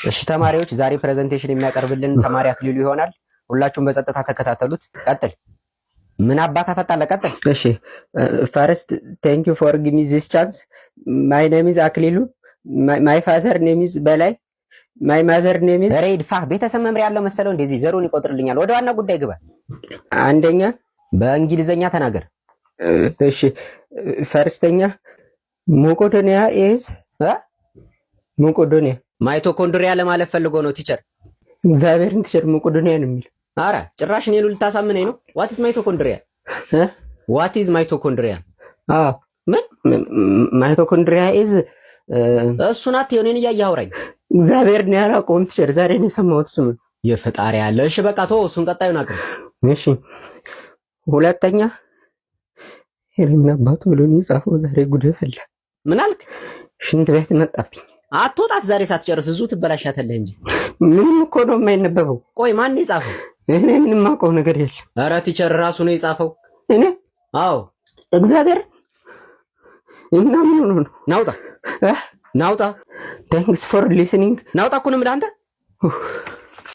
እሺ ተማሪዎች፣ ዛሬ presentation የሚያቀርብልን ተማሪ አክሊሉ ይሆናል። ሁላችሁም በጸጥታ ተከታተሉት። ቀጥል። ምን አባ ታፈጣለህ? ቀጥል። እሺ፣ first, thank you for give me this chance. My name is አክሊሉ። My father name is በላይ። My mother name is ሬ ይድፋህ። ቤተሰብ መምሪያ ያለው መሰለው እንደዚህ ዘሩን ይቆጥርልኛል። ወደ ዋና ጉዳይ ግባ። አንደኛ በእንግሊዘኛ ተናገር። እሺ፣ first ኛ መቄዶንያ is እ? መቄዶንያ። Mitochondria ለማለት ፈልጎ ነው teacher። እግዚአብሔርን teacher፣ መቄዶንያ ነው የሚል። አረ ጭራሽ እኔን ልታሳምነኝ ነው። What is mitochondria? እ? What is mitochondria? አዎ። ምን? Mitochondria is እሱን አትየው፣ እኔን እያየህ አውራኝ። እግዚአብሔርን ያላውቀውም teacher፣ ዛሬ ነው የሰማሁት ስሙን። የፈጣሪ ያለ። እሺ በቃ ተወው እሱን፣ ቀጣዩን አቅርብ። እሺ፣ ሁለተኛ፣ ይሄ ምን አባቱ ብሎ ነው የጻፈው? ዛሬ ጉድ ፈላ። ምን አልክ? ሽንት ቤት መጣብኝ። አትወጣት ዛሬ ሳትጨርስ፣ እዙ ትበላሻታለህ እንጂ። ምንም እኮ ነው የማይነበበው። ቆይ ማን ነው የጻፈው? እኔ ምንም አውቀው ነገር የለም። ኧረ teacher፣ ራሱ ነው የጻፈው። እኔ? አዎ። እግዚአብሔር እና ምን ሆኖ ነው? ናውጣ ናውጣ። Thanks for listening. ናውጣ እኮ ነው የምልህ አንተ።